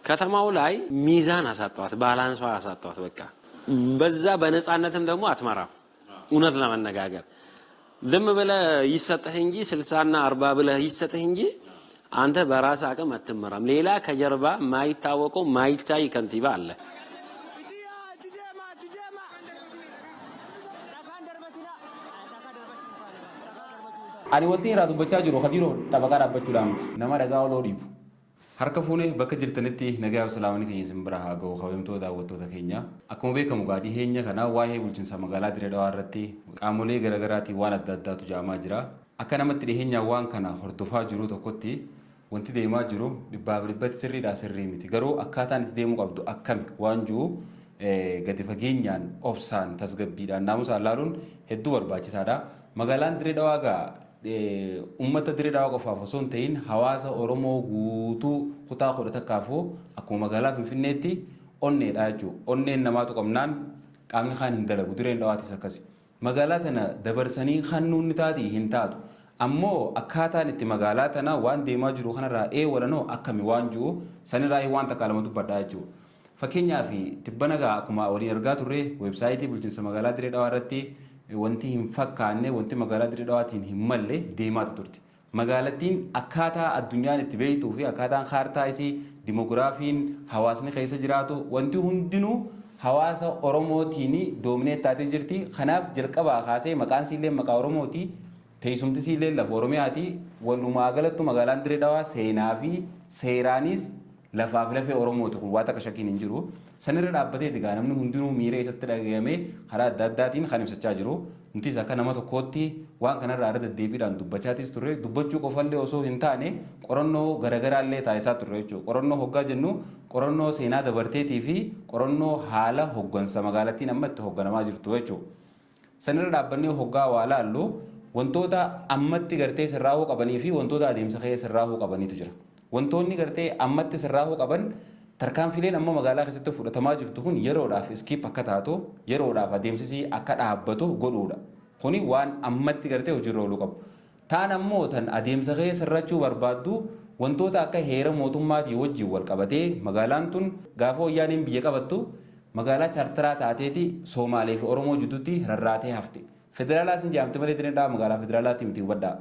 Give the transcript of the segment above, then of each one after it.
ከተማው ላይ ሚዛን አሳጠዋት፣ ባላንሷ አሳጠዋት። በቃ በዛ በነፃነትም ደግሞ አትመራም። እውነት ለመነጋገር ዝም ብለህ ይሰጥህ እንጂ 60ና 40 ብለህ ይሰጥህ እንጂ አንተ በራስህ አቅም አትመራም። ሌላ ከጀርባ ማይታወቀው ማይታይ ከንቲባ አለ። Ani wanti irraa dubbachaa jiru Kadiiroo xabaqaa dhaabbachuudhaan miti. Nama dhagaa oloo dhiibu. Harka fuunee bakka jirtanitti nagaa fi salaamni keenya isin bira haa ga'u kabajamtoota daawwattoota keenya. Akkuma beekamu gaa dhiheenya kana waa'ee bulchiinsa magaalaa Dirree Dhawaa irratti qaamolee garaagaraatiin waan adda addaatu jaamaa jira. Akka namatti dhiheenyaan waan kana hordofaa jiru tokkotti wanti deemaa jiru dhibbaaf dhibbatti sirriidhaa sirrii miti. Garuu akkaataan itti deemuu qabdu akkami waan jiru gadi fageenyaan obsaan tasgabbiidhaan naamusaan laaluun hedduu barbaachisaadha. Magaalaan Dirree Dhawaa gaa uummata Dirree Dhawaa qofaaf osoo hin ta'in hawaasa Oromoo guutuu kutaa 11fuu akkuma magaalaa Finfinneetti onneedha jechuudha. Onneen namaatu qabnaan qaamni kaan hin dalagu. Dirreen Dhawaatis akkasi. Magaalaa tana dabarsanii hannuun ni taati hin taatu. Ammoo akkaataan itti magaalaa tana waan deemaa jiru kanarraa eewalanoo akkami waan jiru sanirraa waan takka lama dubbadhaa jechuudha. Fakkeenyaaf tibbana gaa akkuma waliin argaa turre weebsaayitii bulchiinsa magaalaa Dirree Dhawaa irratti wanti hin fakkaanne wanti magaalaa Dirree Dhawaatiin hin malle deemaatu turte. Magaalattiin akkaataa addunyaan itti beektuu fi akkaataan kaartaa isii dimogiraafiin hawaasni keessa jiraatu wanti hundinuu hawaasa Oromootiin doomineet taatee jirti. Kanaaf jalqabaa kaasee maqaan isiillee maqaa Oromooti. Teessumti isiillee lafa Oromiyaati. Walumaa galattu magaalaan Dirree Dhawaa seenaa fi seeraanis lafaaf lafee Oromooti kun waan takka shakkiin hin jiru. Sanirra dhaabbatee egaa namni hundinuu miira isatti dhagahame karaa adda addaatiin kan ibsachaa jiru. Nutis akka nama tokkootti waan kanarraa irra deddeebiidhaan dubbachaatis turre dubbachuu qofallee osoo hin taane qorannoo garaagaraallee taasisaa turre jechuudha. Qorannoo hoggaa jennu qorannoo seenaa dabarteetii fi qorannoo haala hoggansa magaalattiin amma itti hogganamaa jirtu jechuudha. Sanirra dhaabbannee hoggaa waa laallu wantoota ammatti gartee sirraahuu qabanii fi wantoota adeemsa keessa sirraahuu qabaniitu jira. Wantoonni gartee ammatti sirraahuu qaban tarkaanfileen amma magaalaa keessatti fudhatamaa jirtu kun yeroodhaaf skip akka taatu yeroodhaaf adeemsisii akka dhaabbatu godhuudha. Kuni waan ammatti gartee hojiirra ooluu qabu. Taan ammoo tan adeemsa keessa sirrachuu barbaaddu wantoota akka heera mootummaatii wajjin wal qabatee magaalaan tun gaafa wayyaaneen biyya qabattu magaalaa chaartaraa taateeti Somaalee fi Oromoo jidduutti rarraatee hafte. Federaalaas hin jaamte malee Dirree Dhawaa magaalaa federaalaatti miti hubadhaa.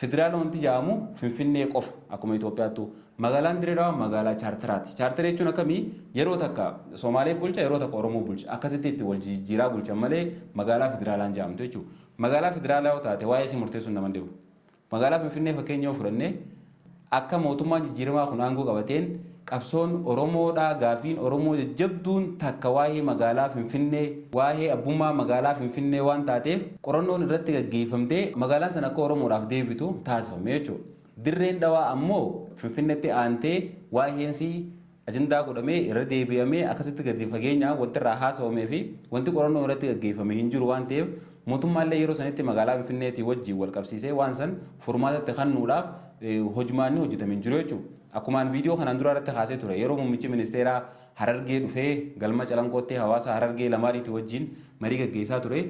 Federaala wanti jedhamu Finfinnee qofa akkuma Itoophiyaattu. Magaalaan Dirree Dhawaa magaalaa chaartaraati. Chaartara jechuun akkamii yeroo takka Somaalee bulcha yeroo takka Oromoo bulcha akkasitti itti wal jijjiiraa bulchan malee magaalaa federaalaan jedhamtu jechuudha. Magaalaa federaalaa yoo taate waa'ee isii murteessuun nama dhibu. Magaalaa Finfinnee fakkeenya yoo fudhanne akka mootummaan jijjiiramaa kun aangoo qabateen qabsoon Oromoodhaa gaafiin Oromoo jajjabduun takka waa'ee magaalaa Finfinnee waa'ee abbummaa magaalaa Finfinnee waan taateef qorannoon irratti gaggeeffamtee magaalaan sana akka Oromoodhaaf deebitu taasifame jechuudha. Dirreen Dhawaa ammoo Finfinneetti aantee waa'eensi ajandaa godhamee irra deebi'amee akkasitti gadi fageenyaan wanti irraa haasawamee fi wanti qorannoo irratti gaggeeffame hin jiru waan ta'eef mootummaallee yeroo sanitti magaalaa Finfinneetii wajjin wal qabsiisee waan san furmaatatti kennuudhaaf hojmaanni hojjetame hin jiru jechuudha. Akkumaan viidiyoo kanaan dura irratti kaasee ture yeroo muummichi ministeeraa Harargee dhufee galma Calanqootti hawaasa Harargee lamaaniitii wajjin marii gaggeessaa ture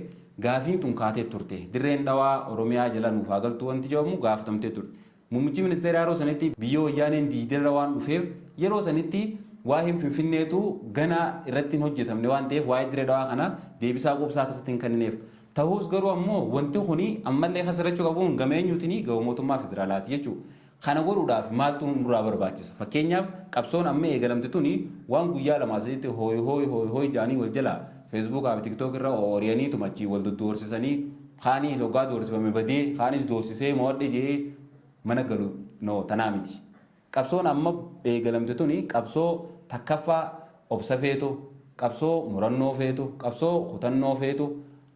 gaafiin tun kaatee turte. Dirreen Dhawaa Oromiyaa jala nuuf haa galtu wanti jedhamu gaafatamtee turte. Muummichi ministeeraa yeroo sanitti biyya wayyaaneen diidarra waan dhufeef yeroo sanitti waa'een Finfinneetu gana irratti hin hojjetamne waan ta'eef waa'ee Dirree Dhawaa kana deebisaa quubsaa akkasitti hin kennineef. Ta'us garuu ammoo wanti kuni ammallee kasarrachuu qabuun gama eenyuutiin gama mootummaa federaalaati jechuudha. Kana godhuudhaaf maaltu nurraa barbaachisa? Fakkeenyaaf qabsoon amma eegalamte tuni waan guyyaa lamaa sadiitti hooyi hooyi hooyi hooyi jedhanii wal jalaa Feesbuukaa fi Tiktook irra ooriyanii tumachii wal doddoorsisanii kaanis hoggaa doorsifame badee kaanis doorsisee mo'adhe jedhee mana galu no tanaa miti. Qabsoon amma eegalamte tuni qabsoo takkaffaa obsa feetu, qabsoo murannoo feetu, qabsoo kutannoo feetu,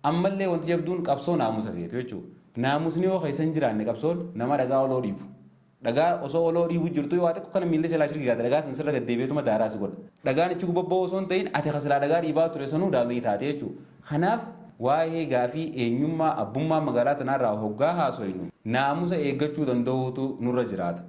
ammallee wanti jabduun qabsoo naamusa feetu jechuudha. Naamusni yoo keessa hin jiraanne qabsoon nama dhagaa oloo dhiibu. Dhagaa osoo oloo dhiibu jirtu yoo xiqqoo kana miilli silaa shirgi gaata dhagaa san sirra gaddeebi'eetuma daaraa si godha. Dhagaan ichi gubabboo osoo hin ta'in ati kasilaa dhagaa dhiibaa ture sanuu daamee taate jechuudha. Kanaaf waa'ee gaafii eenyummaa abbummaa magaalaa tanaarraa hoggaa haasoynu naamusa eeggachuu danda'uutu nurra jiraata.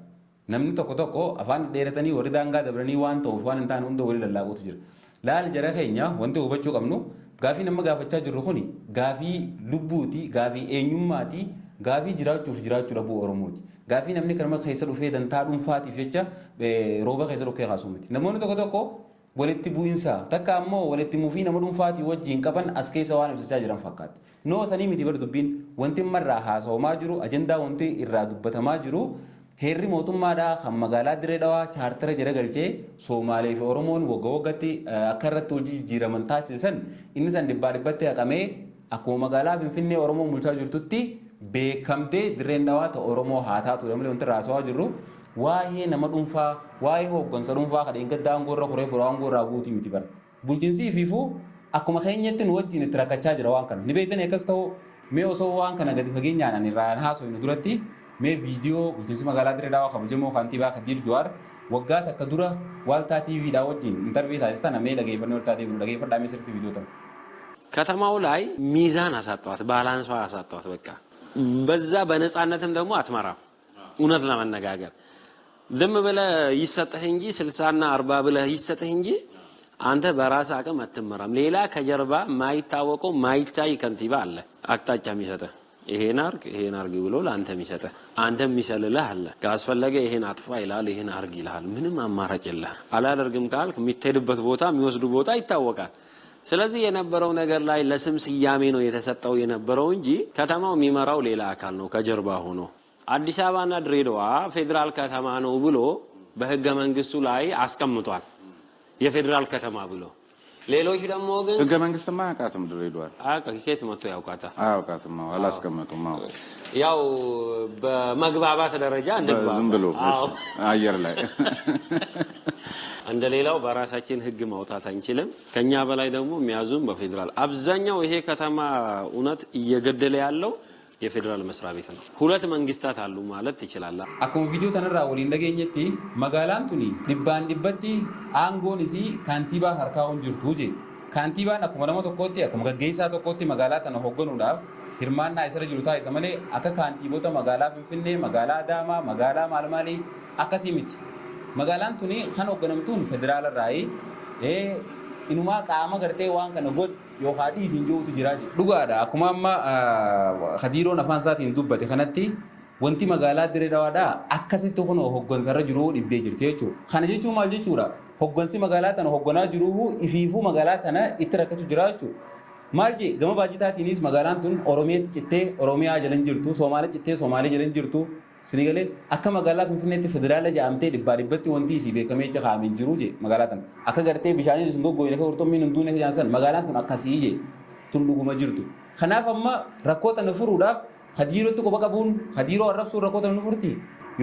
Namni tokko tokko afaan dheeratanii warri daangaa dabranii waan ta'uuf waan hin taane hunda walii lallaaquutu jira. Laal jara keenya wanti hubachuu qabnu gaafii nama gaafachaa jirru kuni gaafii lubbuuti, gaafii eenyummaati, gaafii jiraachuuf jiraachuu dhabuu Oromooti. Gaafii namni kanuma keessa dhufee dantaa dhuunfaatiif jecha rooba keessa dhokkee kaasu miti. Namoonni tokko tokko walitti bu'insa takka ammoo walitti mufii nama dhuunfaatii wajjin qaban as keessa waan ibsachaa jiran fakkaatti. Noo sanii miti bar dubbiin. Wanti irraa haasawamaa jiru, ajandaa wanti irraa dubbatamaa jiru, heerri mootummaadhaa kan magaalaa Dirree Dhawaa chaartara jala galchee Somaalee fi Oromoon wagga waggatti akka irratti hojii jijjiiraman taasisan, inni san dhibbaa dhibbatti haqamee akkuma magaalaa Finfinnee Oromoon bulchaa jirtutti beekamtee Dirreen Dhawaa ta'e Oromoo haa taatu malee, wanti irraa haasawaa jirru waa'ee nama dhuunfaa, waa'ee hooggansa dhuunfaa kan gaddaa aangoo irra koree boroo aangoo irraa buutii miti bara. Bulchiinsi ifiifuu akkuma keenyatti nu wajjin itti rakkachaa jira waan kana. Ni beektanii akkas ta'u. Mee osoo waan kana gadi fageenyaan ani irraa haasofnu duratti, mee viidiyoo bulchiinsi magaalaa Dirree Dhawaa kabajamoo kantiibaa Kadiir Juwaar waggaa takka dura Waaltaa TVdhaa wajjin interview taasisan mee dhageeffannee waltaa deebinu. Dhageeffadhaa mee sirriitti viidiyoo tana. ከተማው ላይ ሚዛን አሳጧት፣ balance ሷ አሳጧት። በቃ በዛ በነፃነትም ደግሞ አትመራም። እውነት ለመነጋገር ዝም ብለህ ይሰጥህ እንጂ 60ና 40 ብለህ ይሰጥህ እንጂ አንተ በራስህ አቅም አትመራም። ሌላ ከጀርባ ማይታወቀው ማይታይ ከንቲባ አለ፣ አቅጣጫ የሚሰጥህ፣ ይሄን አርግ ይሄን አርግ ብሎ ለአንተ የሚሰጥህ፣ አንተ የሚሰልልህ አለ። ካስፈለገ ይሄን አጥፋ ይልሃል፣ ይሄን አርግ ይልሃል። ምንም አማራጭ የለህ። አላደርግም ካልክ የሚትሄድበት ቦታ የሚወስዱ ቦታ ይታወቃል። ስለዚህ የነበረው ነገር ላይ ለስም ስያሜ ነው የተሰጠው የነበረው እንጂ ከተማው የሚመራው ሌላ አካል ነው ከጀርባ ሆኖ። አዲስ አበባና ድሬዳዋ ፌዴራል ከተማ ነው ብሎ በህገ መንግስቱ ላይ አስቀምጧል። የፌዴራል ከተማ ብሎ፣ ሌሎች ደግሞ ግን ህገ መንግስትማ አያውቃትም ድሬዳዋን። አያውቅም። ከየት መጥቶ ያውቃታል? አያውቃትም። አዎ፣ አላስቀመጡም። አዎ። ያው በመግባባት ደረጃ እንግባባ። ዝም ብሎ አየር ላይ። እንደ ሌላው በራሳችን ህግ ማውጣት አንችልም። ከኛ በላይ ደግሞ የሚያዙን በፌዴራል፣ አብዛኛው ይሄ ከተማ እውነት እየገደለ ያለው የፌዴራል መስሪያ ቤት ነው። ሁለት መንግስታት አሉ ማለት ትችላለህ። Akkuma viidiyoo tanarraa waliin dhageenyetti, magaalaan tuni dhibbaan dhibbatti aangoon isii kaantiibaa harkaa hin jirtu je. Kaantiibaan akkuma nama tokkootti, akkuma gaggeessaa tokkootti magaalaa tana hoogganuudhaaf hirmaannaa isarra jiru taasisa malee, akka kaantiibota magaalaa Finfinnee, magaalaa Adaamaa, magaalaa maal maalii akkasii miti. Magaalaan tuni kan hoogganamtuun federaala irraayi, inumaa qaama gartee waan kana godhi yookaan dhiisiin jirutu jira jedhu. Dhugaadha, akkuma amma Khadiiroon afaan isaatiin dubbate kanatti, wanti magaalaa Dirree Dhawaadhaa akkasitti kunoo hooggansarra jiru dhibdee jirti jechuudha. Kana jechuun maal jechuudha? Hooggansi magaalaa tana hoogganaa jiru ifiifuu magaalaa tana itti rakkachuu jira jechuudha. Maal jee, gama baajitaatiinis magaalaan tun Oromiyaatti cittee Oromiyaa jala hin jirtu, Somaalee cittee Somaalee jala hin jirtu. Sinigalee akka magaalaa Finfinneetti federaala jedhamtee dhibbaa dhibbatti wanti isii beekamee jecha kaa'amee hin jiru jee magaalaa tana. Akka gartee bishaaniin isin goggoine, akka qurxummiin hin duune jedhan, magaalaan tun akkasii jee, tun dhuguma jirtu. Kanaaf amma rakkoo tana furuudhaaf Khadiirootti quba qabuun, Khadiiroo arrabsuun rakkoo tana nu furti?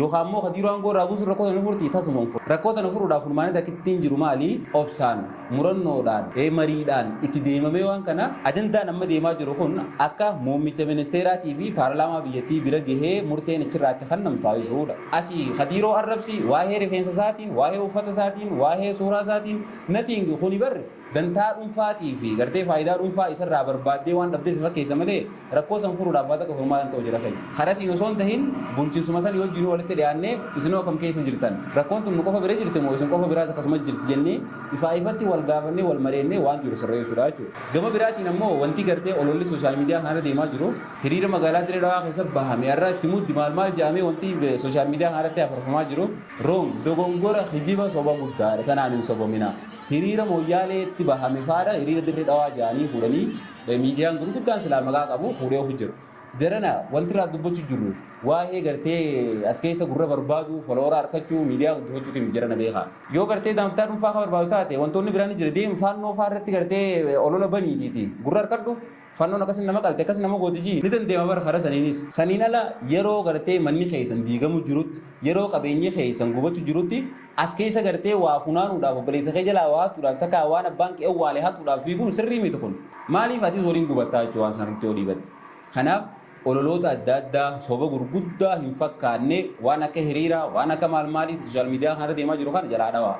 Yookaan immoo Khadiiroo aangoo irraa buusuun rakkoo tana nu furti? Tasuma hin furu. Rakkoo tana furuudhaaf furmaanni takka jiru maali? Obsaan, murannoodhaan, mariidhaan itti deemamee waan kana ajandaan amma deemaa jiru kun akka muummicha ministeeraatii fi paarlaamaa biyyattii bira gahee murteen achirraatti kennamu taasisuudha. Asii Khadiiroo arrabsi, waa'ee rifeensa isaatiin, waa'ee uffata isaatiin, waa'ee suuraa isaatiin, nothing. Kuni barre dantaa dhuunfaatii fi gartee faayidaa dhuunfaa isarraa barbaaddee waan dhabdee si fakkeessa malee, rakkoo san furuudhaaf waa takka furmaatan ta'u jira keenya. Karaa siin osoo hin tahin, bulchiinsuma san yoo jiru walitti dhiyaannee, isinoo akkam keessa jirtan, rakkoon tun nu qofa bira jirti moo isin qofa biraas akkasumas jirti jennee ifaa ifatti wal gaafannee, wal mareennee waan jiru sirreessuudha jechuudha. Gama biraatiin ammoo wanti gartee ololli social media kanarra deemaa jiru, hiriira magaalaa Dirree Dhawaa keessa bahame irra itti muddi maal maal jedhamee wanti social media kanarratti afarfamaa jiru wrong, dogongora, hijiba, soba guddaadha. Kanaan hin sobamina. Hiriira Mooyyaaleetti bahame faadha hiriira Dirree Dhawaa jedhanii fuudhanii miidiyaan gurguddaan silaa maqaa qabu fuudhee ofi jiru. Jarana wanti irraa dubbachuu jirru waa'ee gartee as keessa gurra barbaadu, follower harkachuu, miidiyaa guddifachuutiin jarana beekaa. Yoo gartee daamtaa dhuunfaa kan barbaadu taate, wantoonni biraan ni jira, deemu faannoo faa irratti gartee olola baniitiiti gurra harkadhu. Fannoon akkas nama qalte, akkas nama gootiji ni dandeema bara kara saniinis. Saniin ala yeroo gartee manni keessan diigamu jirutti, yeroo qabeenyi keessan gubachuu jirutti, as keessa gartee waa funaanuudhaaf, obboleessa kee jalaa waa hatuudhaaf, takka waan abbaan qe'ee waalee hatuudhaaf fiiguun sirrii miti kun. Maaliif atis waliin gubattaa jechuudha waan sanatti olii batte. Kanaaf ololoota adda addaa soba gurguddaa hin fakkaanne, waan akka hiriiraa, waan akka maal maalii social media kanarra deemaa jiru kana jalaa dhawaa.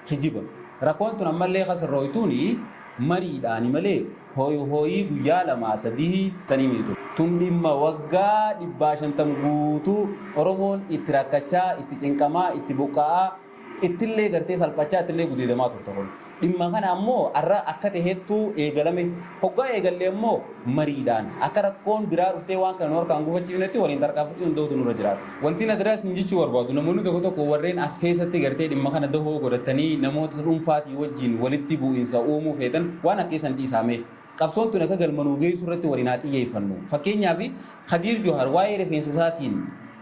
Kijiba. Rakkoon tun ammallee kasirrooytuuni mariidhaani malee hooyi hooyii guyyaa 2 3 sanii miti. Tun dhimma waggaa 150 guutuu Oromoon itti rakkachaa, itti cinqamaa, itti buqqa'aa. Ittillee gartee salphachaa ittillee gudeedamaa turte kun. Dhimma kana ammoo har'a akka taheettuu eegalame. Hoggaa eegalle ammoo mariidhaan akka rakkoon biraa dhuftee waan kana nu harkaan gufachiifnetti waliin tarkaanfachuu danda'utu nurra jiraata. Wanti na diraas hin jechuu barbaadu namoonni tokko tokko warreen as keessatti gartee dhimma kana dahoo godhatanii namoota dhuunfaatii wajjin walitti bu'iinsa uumuu feetan waan akka keessan dhiisaame. Qabsoon tun akka galma nuu geessu irratti waliin haa xiyyeeffannu. Fakkeenyaaf Khadiir Johar waa'ee rifeensa isaatiin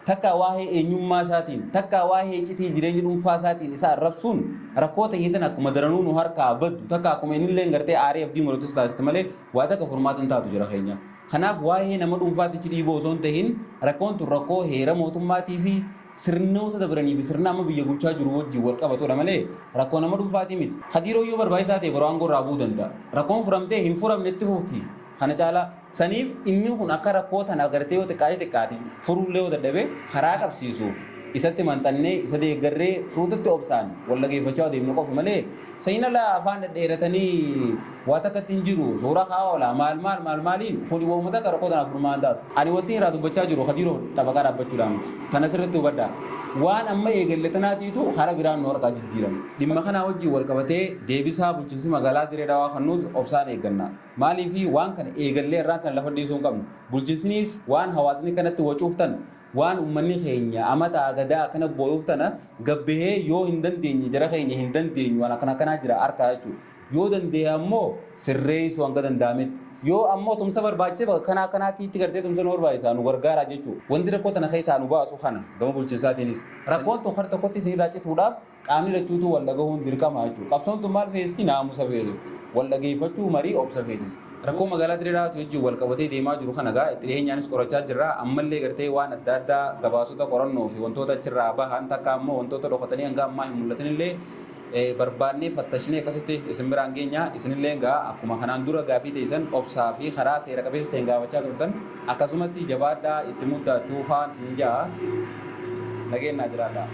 takkaa waa'ee eenyummaa isaatiin, takkaa waa'ee iccitii jireenya dhuunfaa isaatiin isa arrabsuun rakkoo teenya tana akkuma daranuu nu harkaa baddu, takkaa akkuma innilleen gartee aaree abdii muratus taasisti malee waa takka furmaata hin taatu jara keenya. Kanaaf waa'ee nama dhuunfaatti achi dhiibuu osoo hin tahin rakkoon tun rakkoo heera mootummaatii fi sirnoota dabranii fi sirna amma biyya bulchaa jiru wajjin wal qabatudha malee rakkoo nama dhuunfaatii miti. Khadiiroo yoo barbaachisaa ta'e boru aangoo irraa bu'uu danda'a. Rakkoon furamtee hin furamne itti fufti. Kana caalaa saniif inni kun akka rakkoo tana gartee yoo xiqqaate xiqqaate furuullee yoo dadhabe karaa qabsiisuuf isatti maxxannee isa deeggarree suutatti obsaan wal dhageeffachaa adeemnu qofa malee saniin ala afaan dhedheeratanii waa takkatti hin jiru suura kaa'aa oola maal maal maal maaliin kuni waanuma takka rakkoo tanaaf furmaata hin taatu. Ani wanti irraa dubbachaa jiru Kadiiroof xabaqaa dhaabbachuudhaa miti. Tana sirriitti hubadhaa. Waan amma eegalle tanaatiitu karaa biraan nu harkaa jijjiirame. Dhimma kanaa wajjin wal qabatee deebisaa bulchiinsi magaalaa Dirree Dhawaa kennuus obsaan eegganna. Maaliifi waan kana eegallee irraan tana lafa dhiisuu hin qabnu. Bulchinsiniis waan hawaasni kanatti wacuuf tana, waan ummanni keenya amataa gadaa akkana booyuuf tana gabbahee yoo hin dandeenye jara keenya hin dandeenyu waan akkana akkanaa jira harkaa jechuudha. Yoo danda'e ammoo sirreessuu hanga danda'ametti. Yoo ammoo tumsa barbaachise bakka akkanaa akkanaatiitti gartee tumsa nu barbaachisaa nu gargaaraa jechuudha. Wanti rakkoo tana keessaa nu baasu kana gama bulchinsaatiinis. Rakkoon tun kara tokkotti isinirraa cituudhaaf qaamni lachuutuu wal dhagahuun dirqama jechuudha. Qabsoon tun maal feesisti? Naamusa feesifti. Wal dhageeffachuu, marii, obsa feesisti. Rakkoo magaalaa Dirree Dhawaatti wajjin wal qabatee deemaa jiru kana egaa itti dhiheenyaanis qorachaa jirra. Ammallee gartee waan adda addaa gabaasota qorannoo fi wantoota achirraa bahan takka ammoo wantoota dhokatanii hanga ammaa hin mul'atinillee barbaannee fattashinee akkasitti isin biraan geenya. Isinillee egaa akkuma kanaan dura gaafii teessan obsaa fi karaa seera qabeessa ta'een gaafachaa turtan akkasumatti jabaadhaa itti muddaa itti fufaan isin ja'a. Nageenyaa jiraadhaa.